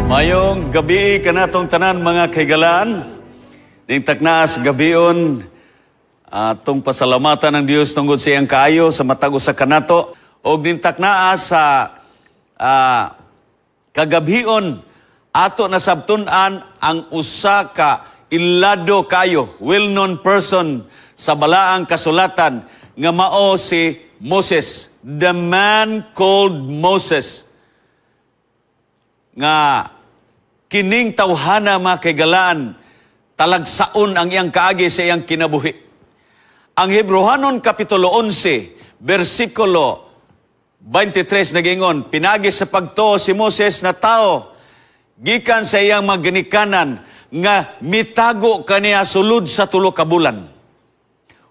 Mayong gabi kanatong tanan, mga kahigalaan. Ning taknaas gabion, atong pasalamatan ang Dios tungod sa iyang kaayo sa matag usa kanato. Og ning taknaas sa kagabhion, ato nasabtun-an ang usa ka ilado kayo, well-known person sa Balaang Kasulatan nga mao si Moses, the man called Moses, nga kining tawhana, mga kaigalaan, talagsaon ang iyang kaagi sa iyang kinabuhi. Ang Hebrohanon Kapitulo 11, versikulo 23 nagingon, "Pinagi sa pagtuo si Moses na tao gikan sa iyang mga ginikanan nga mitago kaniya sulod sa 3 ka bulan."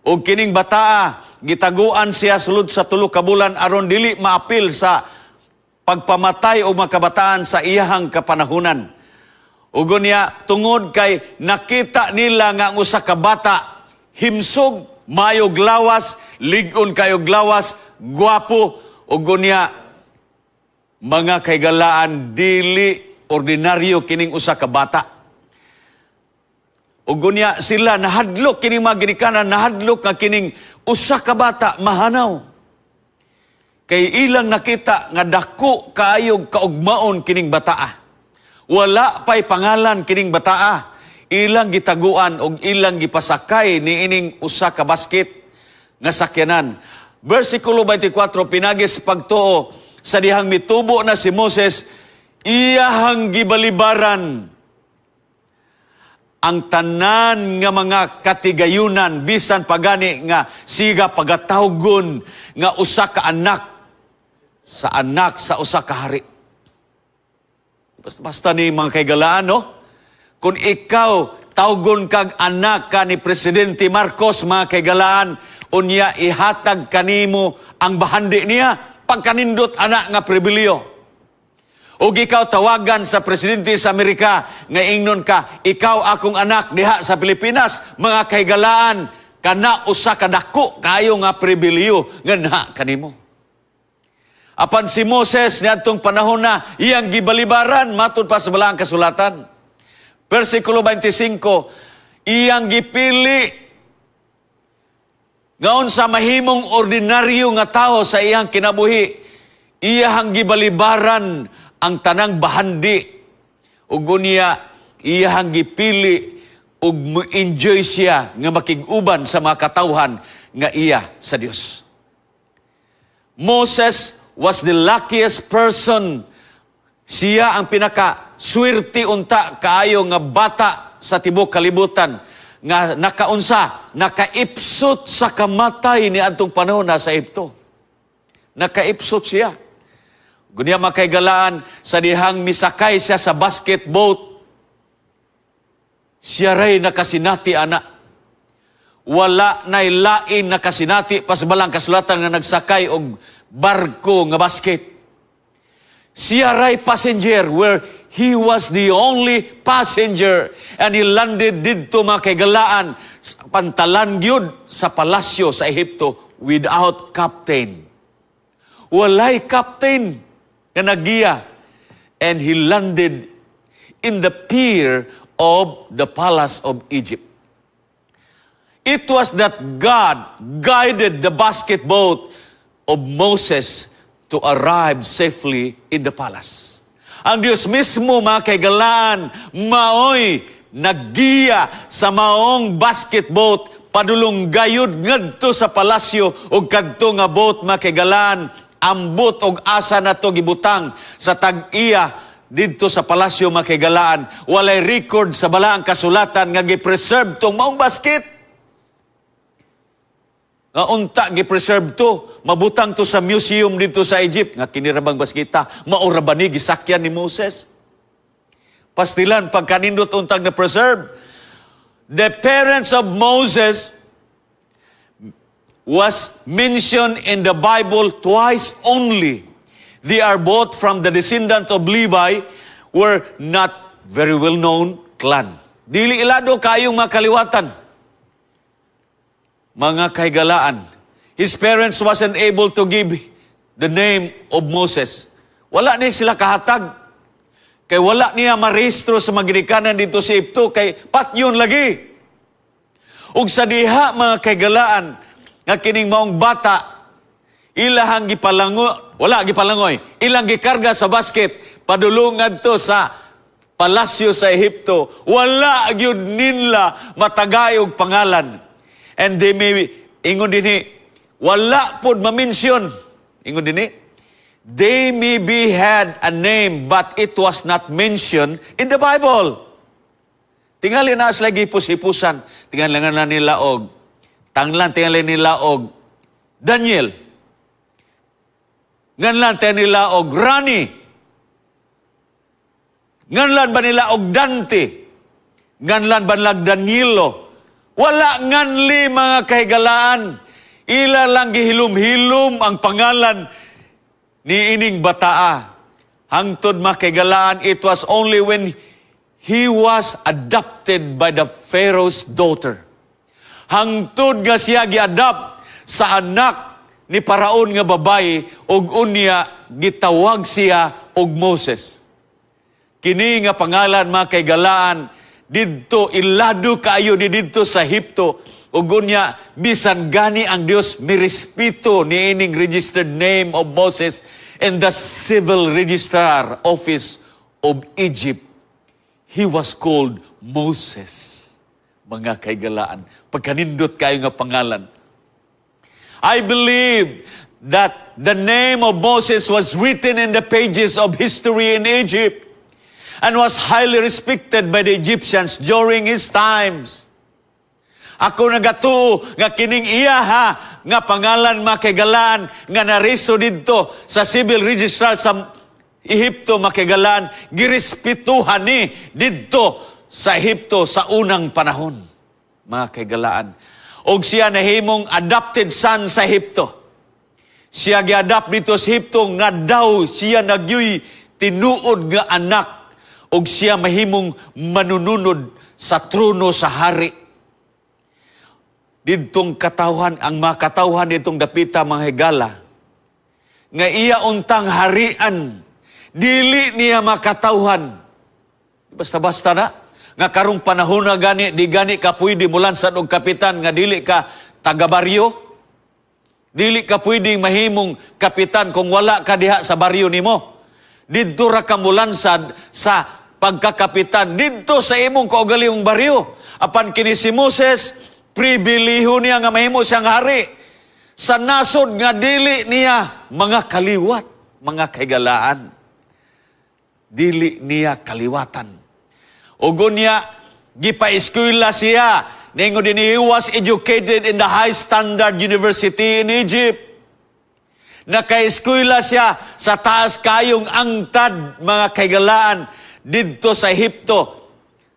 Og kining bataa gitaguan siya sulod sa 3 ka bulan aron dili maapil sa pagpamatay og mga kabataan sa iyahang kapanahunan. Ug unya tungod kay nakita nila nga ang usa ka bata himsog, mayog lawas, lig-on kayog lawas, gwapo, ug unya, mga kaigalaan, dili ordinaryo kining usa ka bata. Ug unya sila nahadlok, kining mga ginikanan nahadlok nga kining usa ka bata mahanaw. Kay ilang nakita nga dako kaayog kaugmaon kining bataa. Wala pa'y pangalan kining bataa. Ilang gitaguan og ilang gipasakay ni ining usa ka basket nga sakyanan. Versikulo 24, "Pinagi sa pagtuo, sa dihang mitubo na si Moses, iyahang gibalibaran ang tanan nga mga katigayunan, bisan pagani nga siga pagatawgon nga usa ka anak sa anak sa usa ka hari." Basta, basta ni, mga kaigalaan, no? Kung ikaw tawgon kag anak ka ni Presidente Marcos, mga kaigalaan, unya ihatag kanimo ang bahandi niya, pagkanindot ana nga pribilehiyo. Og ikaw tawagan sa presidente sa Amerika nga ingnon ka, "Ikaw akong anak diha sa Pilipinas," mga kahigalaan, kana usa ka dako kayo nga pribilehiyo nga naa kanimo. Apan si Moses niadtong panahon na iyang gibalibaran matud pa sa Balaang Kasulatan. Versikulo 25, iyang gipili nga unsa mahimong ordinaryo nga tao sa iyang kinabuhi, iyang gibalibaran ang tanang bahandi ug unya iyang gipili ug mo-enjoy siya nga makig-uban sa mga katawhan nga iya sa Dios. Moses was the luckiest person. Siya ang pinaka swerte unta kaayo nga bata sa tibok kalibutan nga nakaunsa, nakaipsot sa kamatay ni adtong panahon na sa Ehipto. Nakaipsot siya. Gunya, makaigalaan, sa dihang misakay siya sa basket boat, siya ray nakasinati ana. Wala na'y lain nakasinati pa sa Balang Kasulatan nga nagsakay og barko nga basket. Siya ray passenger, where he was the only passenger, and he landed didto, mga kaigalaan, sa pantalan gyud sa palasyo sa Ehipto without captain. Walay captain nga nagiya, and he landed in the pier of the palace of Egypt. It was that God guided the basket boat of Moses to arrive safely in the palace. Ang Diyos mismo, mga kaigalaan, maoy naggiya sa maong basket boat padulong gayud ngadto sa palasyo. Og kadto nga boat, mga kaigalaan, ambot og asa na to gibutang sa tag-iya didto sa palasyo, mga kaigalaan. Walay record sa Balaang Kasulatan nga gi-preserve tong maong basket. Nga unta gi-preserve to, mabutang to sa museum dito sa Egypt nga kini ra bang basketa, mao ra ba ni gisakyan ni Moses? Pastilan pagkanindot untag na preserve. The parents of Moses was mentioned in the Bible twice only. They are both from the descendant of Levi, were not very well known clan. Dili ilado kayong mga kaliwatan. Mga kahigalaan, his parents wasn't able to give the name of Moses. Wala ni sila kahatag. Kay wala niya marehistro sa mga didto sa Ehipto kay patyon lagi. Ug sa diha, mga kaigalaan, nga kining maong bata ilahang gipalango, wala gipalangoy, ilang gikarga sa basket padulong ngadto sa palasyo sa Ehipto. Wala gyud nila matagay og pangalan. And they may, ingon dinhi, wala pod ma-mention. Ingon dinhi, they may be had a name, but it was not mentioned in the Bible. Tingali na sila gihipos-hipusan. Tingali na nila og tanglan, tingali nila og Daniel. Nganlan tingali nila og Rani. Nganlan ba nila og Dante? Nganlan ba nila og Danilo? Wala nganli, mga kahigalaan. Ila lang gihilom-hilom ang pangalan ni ining bataa. Hangtod, makaigalaan, it was only when he was adopted by the Pharaoh's daughter. Hangtod nga siya gi-adopt sa anak ni Paraon nga babayi ug unya gitawag siya og Moses. Kini nga pangalan, mga kaigalaan, didto ilado kaayo di didto sa Ehipto ug unya bisan gani ang Dios mirespeto niining registered name of Moses in the civil registrar office of Egypt. He was called Moses. Mga kaigalaan, pagkanindot kayo nga pangalan. I believe that the name of Moses was written in the pages of history in Egypt and was highly respected by the Egyptians during his times. Ako nagatuo nga kining iyaha nga pangalan, makigalaan, nga narehistro didto sa civil registrar sa Ehipto, makigalaan, girespetuhan ni didto sa Ehipto sa unang panahon, mga kaigalaan. Og siya nahimong adopted son sa Ehipto. Siya gi-adopt didto sa Ehipto nga daw siya na gyuy tinuod nga anak og siya mahimong manununod sa trono sa hari. Didtong katawhan, ang mga katawhan ditong dapita, mga higala, nga iya untang harian, dili niya makatawhan. Basta-basta na, nga karong panahon na gani, di gani ka pwede mulansad og kapitan nga dili ka taga-baryo. Dili ka pwedeng mahimong kapitan kung wala ka diha sa baryo nimo. Didto ra ka mulansad sa pagkakapitan didto sa imong kaugalingong baryo. Apan kini si Moses, pribilehiyo niya nga mahimo siyang hari sa nasod nga dili niya mga kaliwat, mga kahigalaan. Dili niya kaliwatan. Ug unya, gipa-eskwela siya. Ningon din, he was educated in the high standard university in Egypt. Naka-eskwela siya sa taas kayong angtad, mga kaigalaan, didto sa Ehipto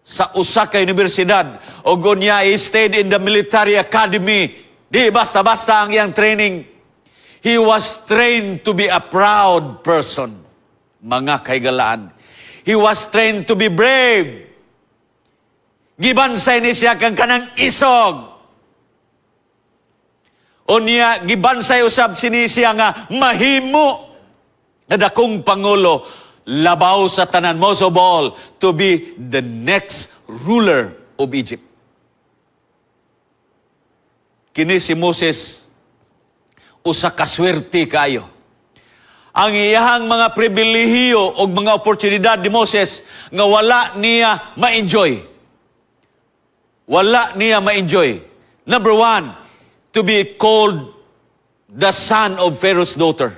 sa usa ka universidad. Ug unya, he stayed in the military academy. Di basta-basta ang iyang training. He was trained to be a proud person, mga kaigalaan. He was trained to be brave. Gibansay ni siya kang kanang isog. Unya, gibansay usab sini siya nga mahimo na dakong pangulo labaw sa tanan, most of all, to be the next ruler of Egypt. Kini si Moses, usa ka swerte kayo. Ang iyahang mga pribilehiyo o mga oportunidad ni Moses nga wala niya ma-enjoy. Wala niya ma-enjoy. Number one, to be called the son of Pharaoh's daughter.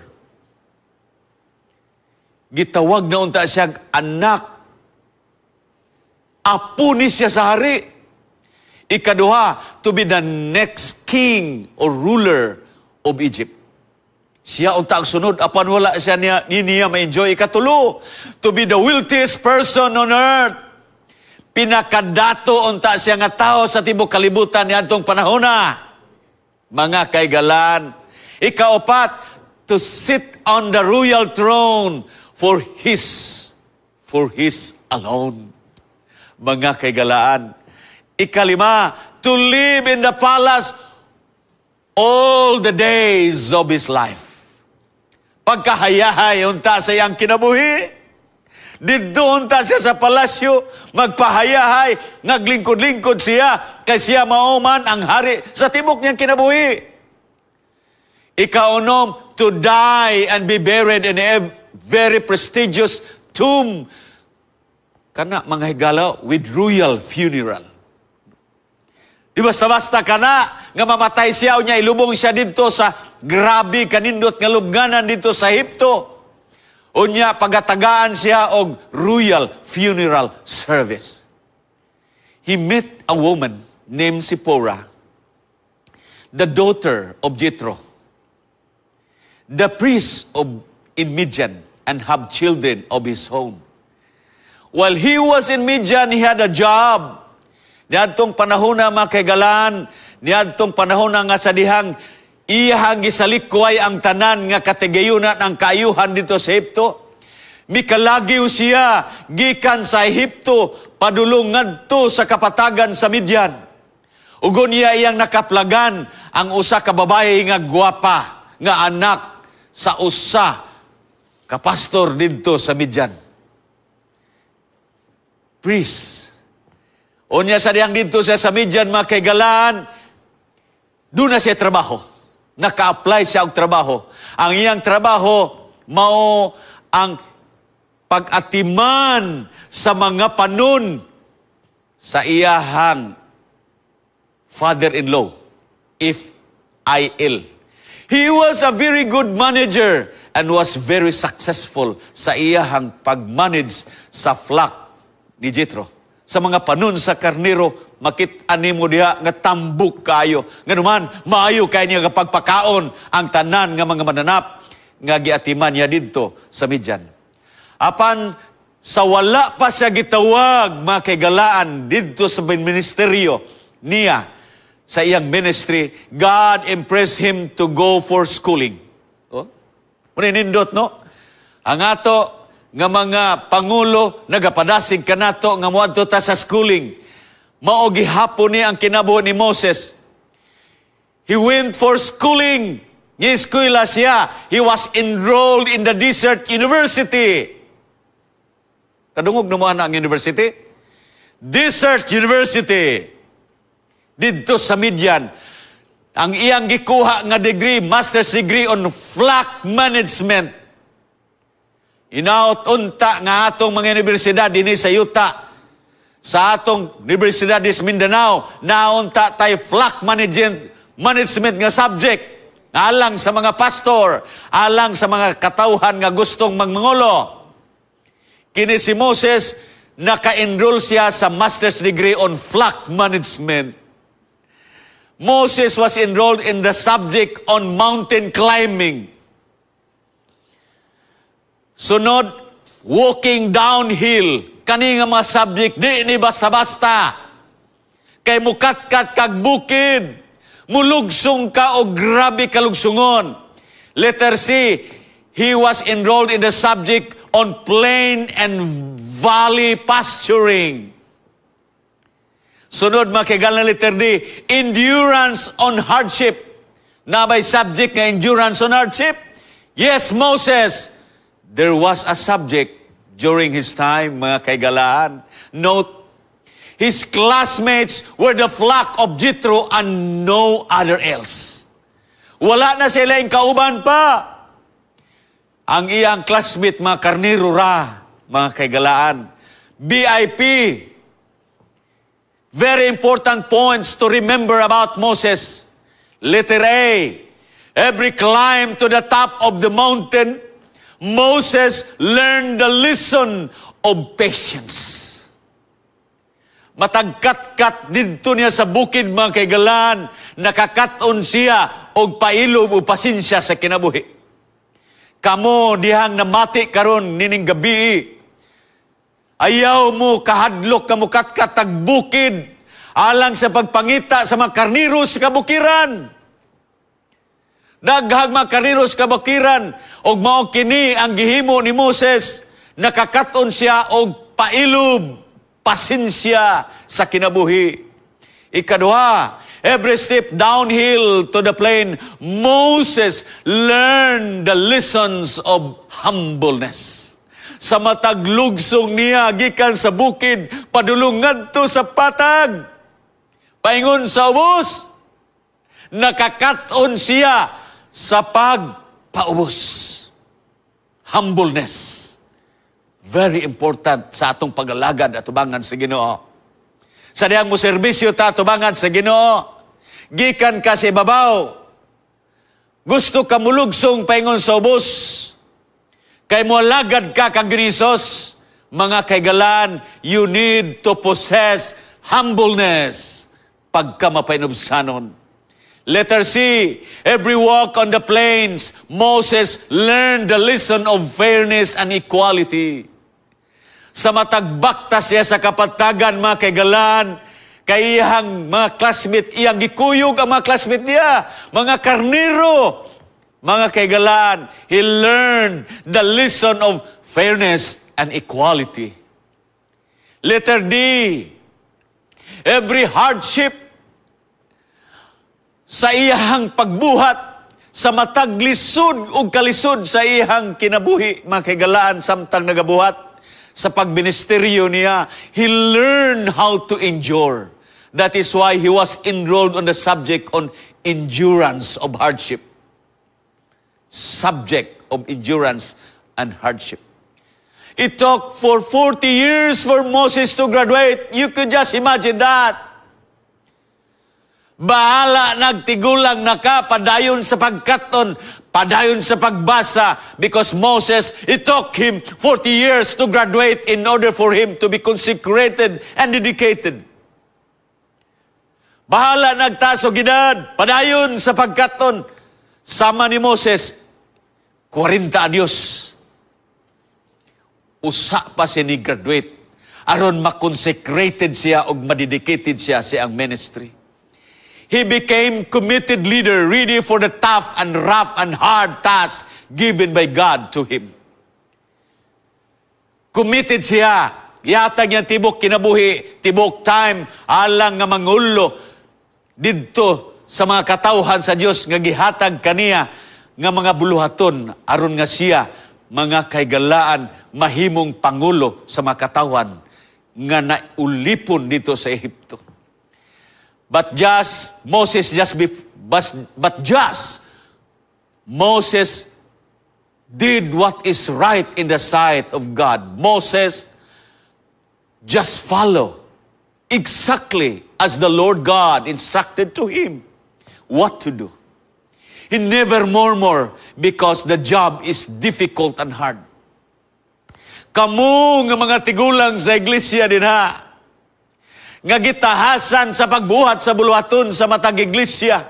Gitawag na unta siya anak. Apo ni siya sa hari. Ikaduha, to be the next king or ruler of Egypt. Siya unta ang sunod, apan wala siya niya, ni niya ma-enjoy. Ikatulo, to be the wealthiest person on earth. Pinakadato unta siya nga tao sa tibok kalibutan ni adtong panahona. Mga kaigalan. Ikaupat, to sit on the royal throne for his alone. Mga kaigalaan. Ikalima, to live in the palace all the days of his life. Pagkahayahay unta sa iyang kinabuhi. Didto ta siya sa palasyo, magpahayahay, naglingkod-lingkod siya, kay siya mao man ang hari sa tibok niyang kinabuhi. Ikaunom, to die and be buried in a very prestigious tomb. Kana, mga higala, with royal funeral. Di basta-basta kana nga mamatay siya unya ilubong siya didto sa grabe kanindot nga lubnganan didto sa Ehipto. Unya pagatagaan siya og royal funeral service. He met a woman named Zipporah, the daughter of Jethro, the priest of in Midian, and have children of his own. While he was in Midian, he had a job. Niadtong panahon na, mga kaigalaan, niadtong panahon na nga sa dihang iyahang gisalikway ang tanan nga katigayunan, ang kaayuhan didto sa Ehipto. Mikalagiw siya gikan sa Ehipto padulong ngadto sa kapatagan sa Midian. Ug unya iyang nakaplagan ang usa ka babae nga gwapa nga anak sa usa ka pastor didto sa Midian. Priest. Unya sa dihang didto siya sa Midian, mga kaigalaan, duna siya trabaho. Naka-apply siya og trabaho. Ang iyang trabaho mao ang pag-atiman sa mga panon sa iyahang father-in-law, if I-L. He was a very good manager and was very successful sa iyahang pag-manage sa flock ni Jethro. Sa mga panon sa karnero, makit-an nimo diha nga tambok kayo. Nganuman, maayo kay niya nga pagpakaon ang tanan nga mga mananap nga giatiman niya didto sa Midian. Apan sa wala pa siya gitawag, mga kaigalaan, didto sa ministeryo niya, sa iyang ministry, God impressed him to go for schooling. Oh? Muna nindot, no? Ang ato nga mga pangulo nagapadasig kanato nga moadto ta sa schooling. Mao gihapon ni ang kinabuhi ni Moses. He went for schooling. Ni-eskwela siya. He was enrolled in the Desert University. Kadungog na mo ang university? Desert University. Didto sa Midian. Ang iyang gikuha nga degree, master's degree on flock management. Inaot unta nga atong mga universidad dinhi sa yuta. Sa atong universidad sa Mindanao, naunta tay flock management nga subject. Alang sa mga pastor, alang sa mga katawhan nga gustong magmangulo. Kini si Moses, naka-enroll siya sa master's degree on flock management. Moses was enrolled in the subject on mountain climbing. Sunod, walking downhill. Kani nga mga subject, di ni basta-basta. Kay mukatkat kag bukid. Mulugsong ka o grabe kalugsungon. Letter C, he was enrolled in the subject on plain and valley pasturing. Sunod, mga kaigalaan, letter D, endurance on hardship. Naa bay subject nga endurance on hardship? Yes, Moses. There was a subject during his time, mga kaigalaan. Note, his classmates were the flock of Jethro and no other else. Wala na sila yung kauban pa. Ang iyang classmate, mga karniro ra, mga kaigalaan. BIP. Very important points to remember about Moses. Letter A. Every climb to the top of the mountain, Moses learned the lesson of patience. Matag katkat didto niya sa bukid, mga kaigalaan, nakakaton siya og pailob o pasensya sa kinabuhi. Kamo dihang namati karon nining gabi, ayaw mo kahadlok ka mukatkat tag bukid alang sa pagpangita sa mga karniro sa kabukiran. Daghang mga karniro sa kabukiran og mao kini ang gihimo ni Moses, nakakaton siya og pailob, pasensya sa kinabuhi. Ikaduha, every step downhill to the plain, Moses learned the lessons of humbleness. Sa matag lugsong niya gikan sa bukid padulong ngadto sa patag, paingon sa ubos, nakakat-on siya sa pagpaubos. Humbleness. Very important sa atong pag-alagad atubangan sa Ginoo. Sa dihang mo serbisyo ta atubangan sa Ginoo, gikan ka sa ibabaw, gusto ka mulugsong paingon sa ubos, kay moalagad ka kang Ginisos, mga kaigalan, you need to possess humbleness pagka mapainubsanon. Letter C, every walk on the plains, Moses learned the lesson of fairness and equality. Sa matag baktas siya sa kapatagan, mga kaigalan, kay iyang mga classmate, iyang gikuyog ang mga classmate niya, mga karniro. Mga kaigalan, he learned the lesson of fairness and equality. Letter D, every hardship sa iyang pagbuhat, sa matag lisod ug kalisod sa iyang kinabuhi, mga kaigalaan, samtang nagabuhat sa pagministeryo niya, he learned how to endure. That is why he was enrolled on the subject on endurance of hardship. Subject of endurance and hardship. It took for 40 years for Moses to graduate. You could just imagine that. Bahala nagtigulang na ka, padayon sa pagkaton, padayon sa pagbasa, because Moses, it took him 40 years to graduate in order for him to be consecrated and dedicated. Bahala nagtaas og edad, padayon sa pagkaton. Sama ni Moses, 40 anyos. Usa pa siya ni graduate aron makonsecrated siya og madedicated siya sa iyang ministry. He became committed leader, ready for the tough and rough and hard task given by God to him. Committed siya. Yatag niya tibok kinabuhi, tibok time, alang nga mangulo didto sa mga katawhan sa Dios nga gihatag kaniya nga mga buluhaton aron nga siya, mga kaigalaan, mahimong pangulo sa mga katawhan nga naulipon dito sa Ehipto. But just Moses just be, but just Moses did what is right in the sight of God. Moses just follow exactly as the Lord God instructed to him what to do. He never murmur because the job is difficult and hard. Kamu nga mga tigulang sa iglesia dinha, nga gitahasan sa pagbuhat sa buluhaton sa matag iglesia,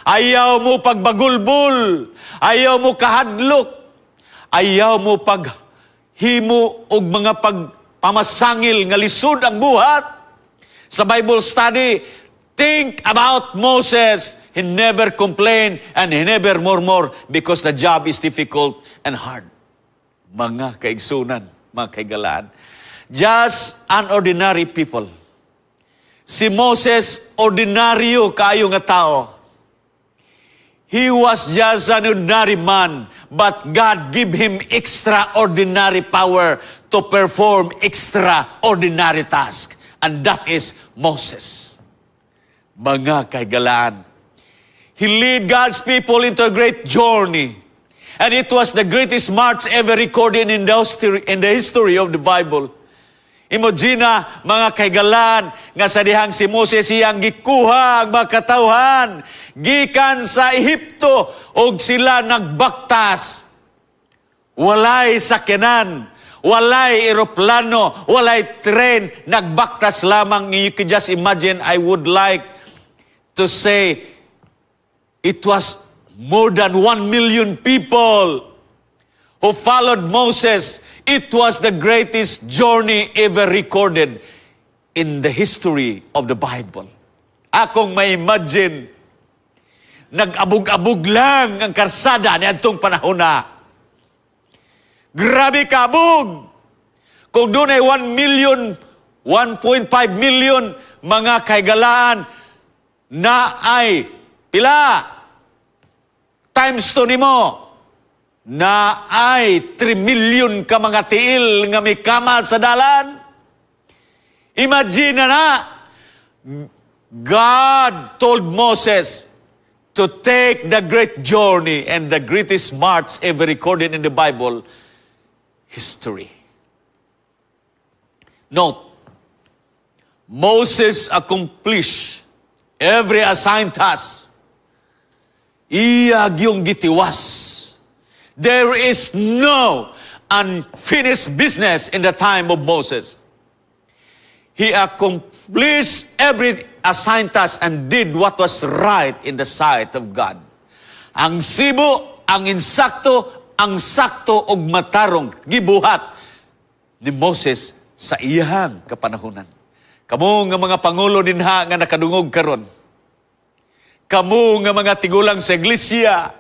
ayaw mo pagbagulbul, ayaw mo kahadlok, ayaw mo paghimo og mga pagpamasangil nga lisod ang buhat. Sa Bible study, think about Moses. He never complained and he never murmur because the job is difficult and hard. Mga kaigsunan, mga kaigalaan, just an ordinary people. Si Moses, ordinaryo kaayo nga tao. He was just an ordinary man, but God gave him extraordinary power to perform extraordinary task. And that is Moses. Mga kaigalaan, he led God's people into a great journey. And it was the greatest march ever recorded in the history of the Bible. Imagine, mga kaigalan, nga sa dihang si Moses iyang gikuha ang mga katawhan gikan sa Ehipto og sila nagbaktas. Walay sakyanan, walay eroplano, walay tren, nagbaktas lamang. You can just imagine, I would like to say, it was more than 1 million people who followed Moses. It was the greatest journey ever recorded in the history of the Bible. Akong ma-imagine, nag-abog-abog lang ang karsada ni adtong panahon na. Grabe kaabog! Kung doon ay 1 million, 1.5 million mga kaigalaan na ay pila times to nimo. Naay 3 million ka mga tiil nga mikama sa dalan. Imagine na na, God told Moses to take the great journey and the greatest march ever recorded in the Bible history. Note, Moses accomplished every assigned task. Iya gyung gitiwas. There is no unfinished business in the time of Moses. He accomplished every assigned task and did what was right in the sight of God. Ang sibo, ang insakto, ang sakto og matarong gibuhat ni Moses sa iyang kapanahunan. Kamo nga mga pangulo dinha nga nakadungog karon. Kamo nga mga tigulang sa iglesia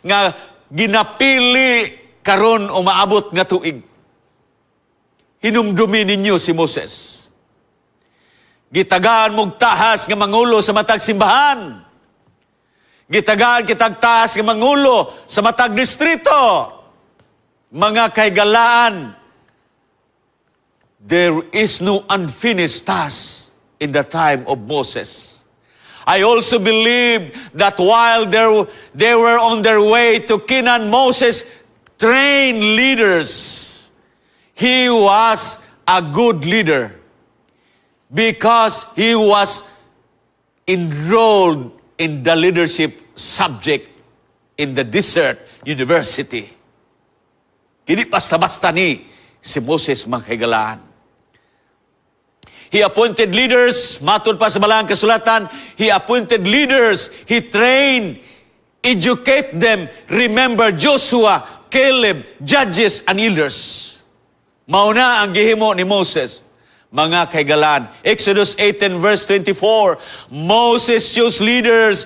nga ginapili karon o maabot nga tuig. Hinumdumi ninyo si Moses. Gitagaan mog tahas nga mangulo sa matag simbahan. Gitagaan kitag tahas nga mangulo sa matag distrito. Mga kahigalaan, there is no unfinished task in the time of Moses. I also believe that while they were on their way to Canaan, Moses trained leaders. He was a good leader because he was enrolled in the leadership subject in the desert university. Hindi basta-basta ni si Moses, mga kahigalaan. He appointed leaders, matud pa sa Balaang Kasulatan, he appointed leaders, he trained, educate them. Remember Joshua, Caleb, judges, and elders. Mauna ang gihimo ni Moses, mga kahigalaan. Exodus 18 verse 24, Moses chose leaders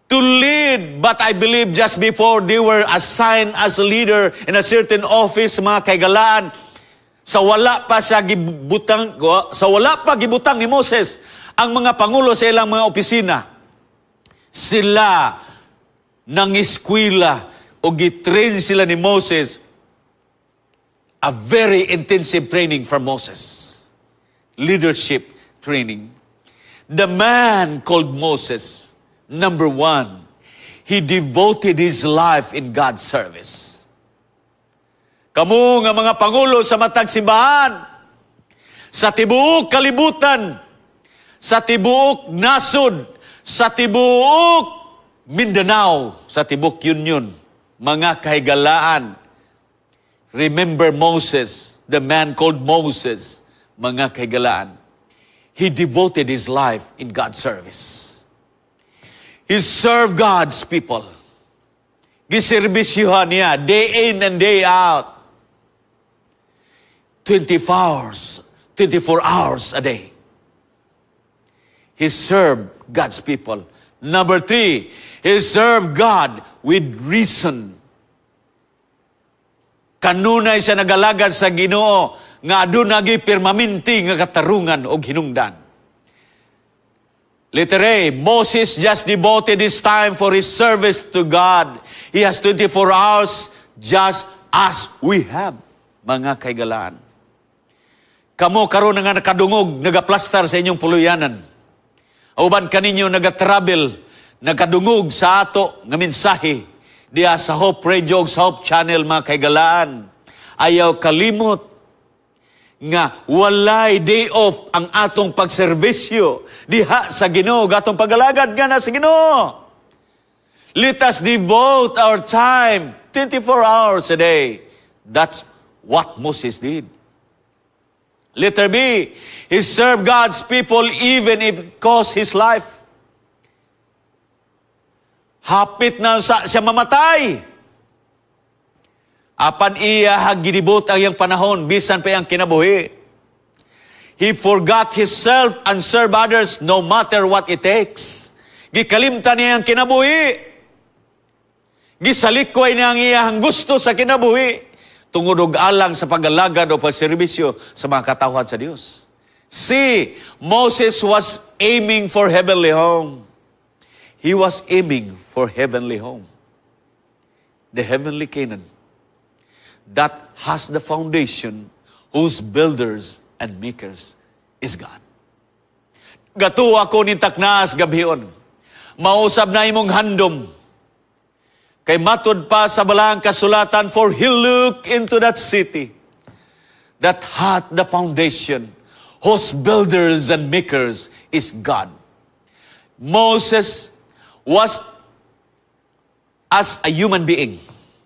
to lead, but I believe just before they were assigned as a leader in a certain office, mga kahigalaan, sa wala pa gibutang ni Moses ang mga pangulo sa ilang mga opisina, sila nang eskwela o gitrain sila ni Moses, a very intensive training from Moses. Leadership training. The man called Moses, number one, he devoted his life in God's service. Kamo nga mga pangulo sa matag simbahan, sa tibuok kalibutan, sa tibuok nasod, sa tibuok Mindanao, sa tibuok Union, mga kahigalaan, remember Moses, the man called Moses, mga kahigalaan. He devoted his life in God's service. He served God's people. Giserbisyuhan niya day in and day out. 24 hours, 24 hours a day. He served God's people. Number three, he served God with reason. Kanunay siya nagalagad sa Ginoo nga aduna gyud permanente nga katarungan og hinungdan. Letter A, Moses just devoted his time for his service to God. He has 24 hours just as we have, mga kahigalaan. Kamo karon nga nakadungog, nagaplastar sa inyong puluyanan. Uban kaninyo nagatravel, nakadungog sa ato nga mensahe diya sa Hope Radio ug sa Hope Channel, mga kahigalaan. Ayaw kalimot nga walay day off ang atong pagserbisyo diha sa Ginoo, atong pagalagad nga na sa Ginoo. Let us devote our time 24 hours a day. That's what Moses did. Letter B, he served God's people even if it cost his life. Hapit na sa siya mamatay. Apan iya gidibot ang iyang panahon, bisan pa iyang kinabuhi. He forgot himself and served others no matter what it takes. Gikalimtan niya ang kinabuhi. Gisalikway niya ang iyang gusto sa kinabuhi tungod og alang sa pag-alagad o pagserbisyo sa mga katawhan sa Dios. See, Moses was aiming for heavenly home. He was aiming for heavenly home. The heavenly Canaan that has the foundation whose builders and makers is God. Gatuo ako ni taknas gabhion. Mausab na imong handom. Kay matud pa sa Balaang Kasulatan, for he looked into that city that hath the foundation, whose builders and makers is God. Moses was as a human being.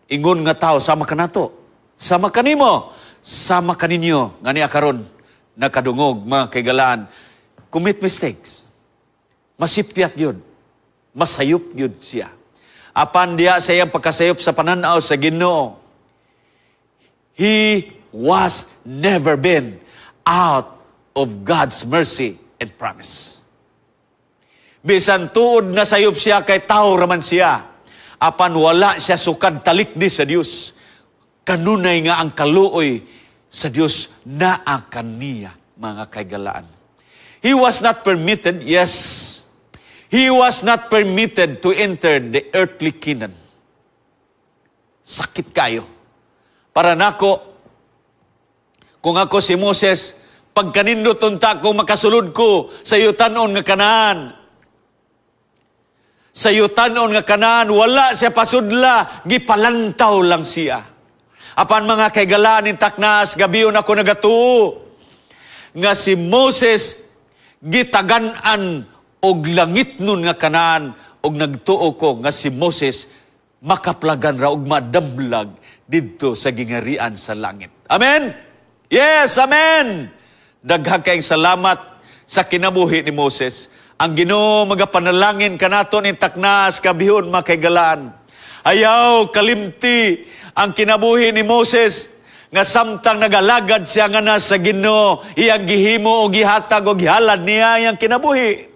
Ingon nga tao, sama kanato. Sama kanimo, sama kaninyo, nga niya karon nakadungog, mga kaigalaan, commit mistakes. Masipyat yun. Masayop yun siya. Apan diya sa iyang pagkasayop sa pananaw sa Ginoo, he was never been out of God's mercy and promise. Bisan tuod na sayop siya kay tao raman siya, apan wala siya sukad talikdi sa Dios. Kanunay nga ang kaluoy sa Dios naa kaniya, mga kaigalaan. He was not permitted, yes, he was not permitted to enter the earthly Canaan. Sakit kayo. Para nako, kung ako si Moses, pagkanindot unta kung makasulod ko sa yutanon nga Kanaan. Sa yutanon nga Kanaan, wala siya pasudla, gipalantaw lang siya. Apan mga kaigalaan ning taknas, gabion ako nagatuo nga si Moses gitagan-an og langit nun nga Kanaan, og nagtuo ko nga si Moses makaplagan ra og madamlag didto sa gingarian sa langit. Amen? Yes, amen! Daghang kayong salamat sa kinabuhi ni Moses. Ang Ginoo magapanalangin kanato ning taknas kabihon, makaigalaan. Ayaw kalimti ang kinabuhi ni Moses nga samtang nagalagad siya nga na sa Ginoo, iyang gihimo o gihatag o gihalad niya iyang kinabuhi.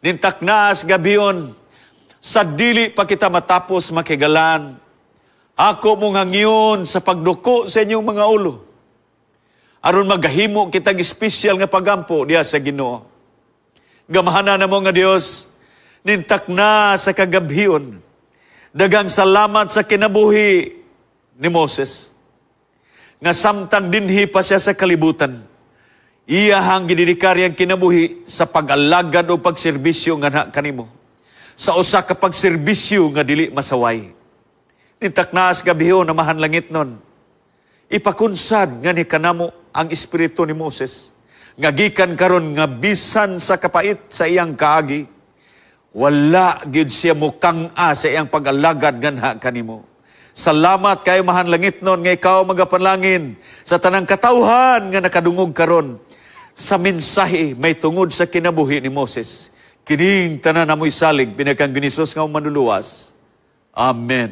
Nintaknas gabion, sa dili pa kita matapos, makigalan, ako mong hangyon sa pagduko sa inyong mga ulo, aron magahimo kitag espesyal nga pagampo diya sa Ginoo. Gamhanan na mo nga Dios, nintakna sa kagabhion. Dagang salamat sa kinabuhi ni Moses. Nga samtang dinhi pa siya sa kalibutan, iyahang gidedikar yang kinabuhi sa pag-alagad o pagserbisyo nga na kanimo. Sa usa ka pagserbisyo nga dili masaway. Nintaknas gabiho na mahan langit nun. Ipakunsad nga ni kanamo ang espiritu ni Moses. Nga gikan karon nga bisan sa kapait sa iyang kaagi, wala gyud siya mukang-a sa iyang pag-alagad nganha kanimo. Salamat kayo mahan langit nun nga ikaw magapanlangin sa tanang katawhan nga nakadungog karon sa mensahe may tungod sa kinabuhi ni Moses. Kining tanan namoy salig pinakang Ginisus nga manluluwas. Amen.